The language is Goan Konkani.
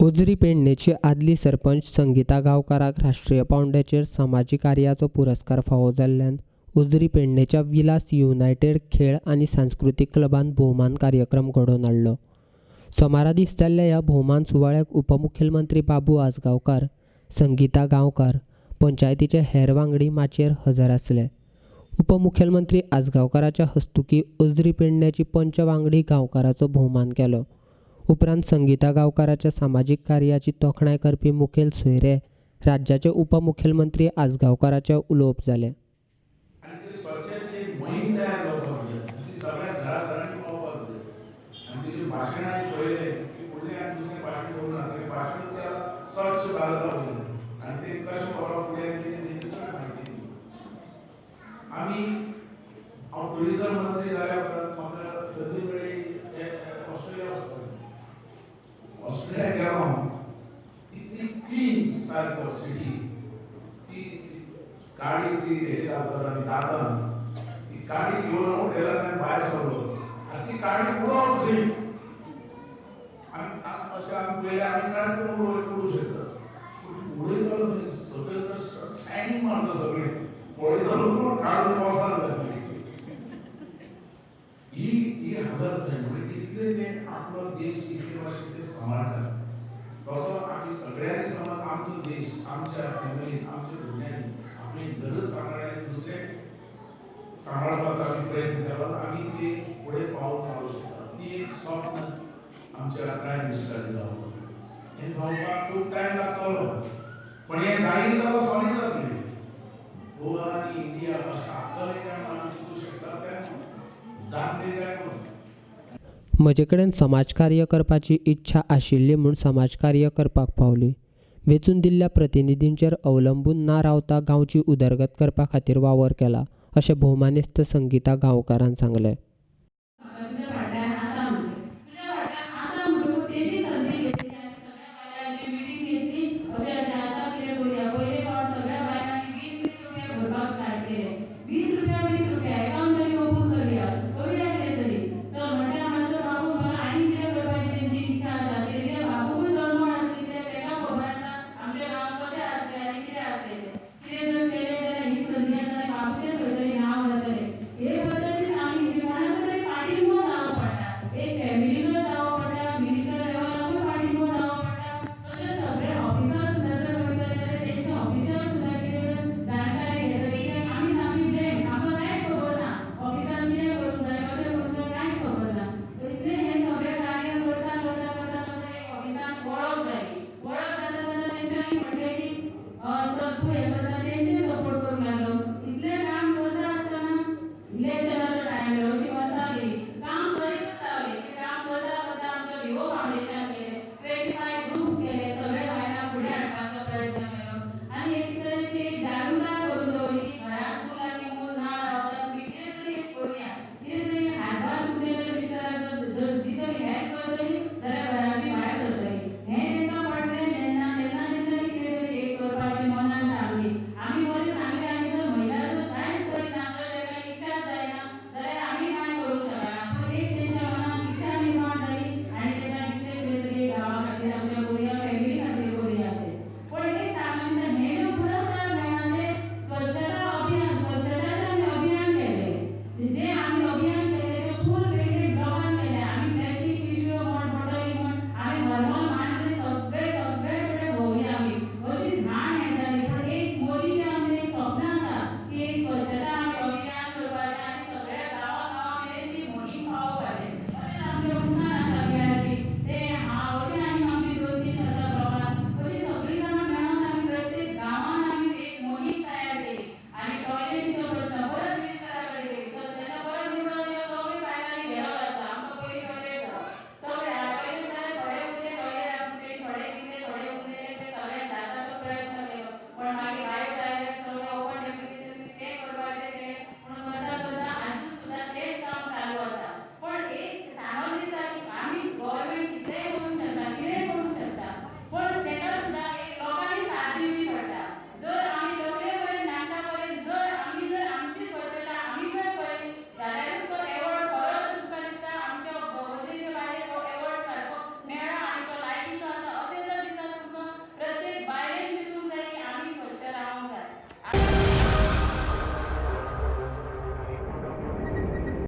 उजरी पेडणेची आदली सरपंच संगीता गांवकाराक राष्ट्रीय पांवड्याचेर समाजीक कार्याचो पुरस्कार फावो जाल्ल्यान उजरी पेडणेच्या विलास युनायटेड खेळ आनी सांस्कृतीक क्लबान भोवमान कार्यक्रम घडोवन हाडलो. सोमारा दीस जाल्ल्या ह्या भोवमान सुवाळ्याक उपमुख्यमंत्री बाबू आजगांवकार, संगीता गांवकार, पंचायतीचे हेर वांगडी माचयेर हजर आसले. उपमुख्यमंत्री आजगांवकाराच्या हस्तुकीं उजरी पेडण्याची पंच वांगडी गांवकाराचो भोवमान केलो. उपरांत संगीता गांवकाराच्या सामाजीक कार्याची तोखणाय करपी मुखेल सोयरे राज्याचे उपमुख्यमंत्री आजगांवकाराचे उलोवप जालें. टुरिझम मंत्री जाल्या उपरांत म्हाका संदी मेळ्ळी ऑस्ट्रेलिया वचपाची. ऑस्ट्रेलिया गेलो हांव, इतली क्लीन सारको सिटी, ती गाडी जी हेजेर घालतात आमी दातान, ती गाडी घेवन हांव हॉटेलांतल्यान भायर सरलो आनी ती गाडी उडोवप थंय. आमी अशें आमी पळयलें, आमी ट्राय करून उडोवंक शकतात, पूण उडयतलो न्हय सगळें, तर शायनींग मारता सगळें, पळयतलो कोण काडून पावसान घातली. ही ही हालत थंय, म्हणजे इतले ते आपलो देश इतले भाशेन ते सांबाळटात. तसो आमी सगळ्यांनी समज आमचो देश आमच्या फॅमिलीन आमच्या भुरग्यांनी आपली गरज सांबाळ्ळी, दुसरे सांबाळपाचो आमी प्रयत्न केलो, आमी ते फुडें पावल मारूंक शकता. ती एक स्वप्न आमच्या प्रायम मिनिस्टरान जावंक आसा. हें जावपाक खूब टायम लागतलो, पण हें जायत जाल्यार सॉरी जातलें. गोवा आनी इंडिया अशें आसतलें काय म्हणून आमी चिंतूंक शकतात काय म्हणून, जातलें काय म्हणून. म्हजे कडेन समाजकार्य करपाची इच्छा आशिल्ली म्हूण समाजकार्य करपाक पावली. वेंचून दिल्ल्या प्रतिनिधींचेर अवलंबून ना रावता गांवची उदरगत करपा खातीर वावर केला, अशें भोवमानेस्त संगीता गांवकारान सांगलें.